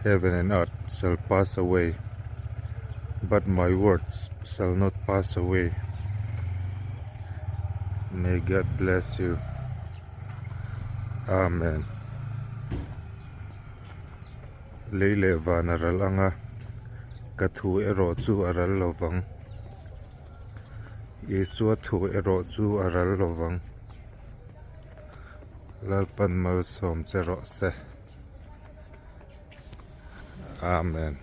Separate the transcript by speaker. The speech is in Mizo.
Speaker 1: Heaven and earth shall pass away, but my words shall not pass away. May God bless you. Amen. Lei leh van a ral ang a, ka thu erawh chu a ral lo vang. Isua thu erawh chu a ral lo vang. Lalpan malsawm che rawh se. Amen.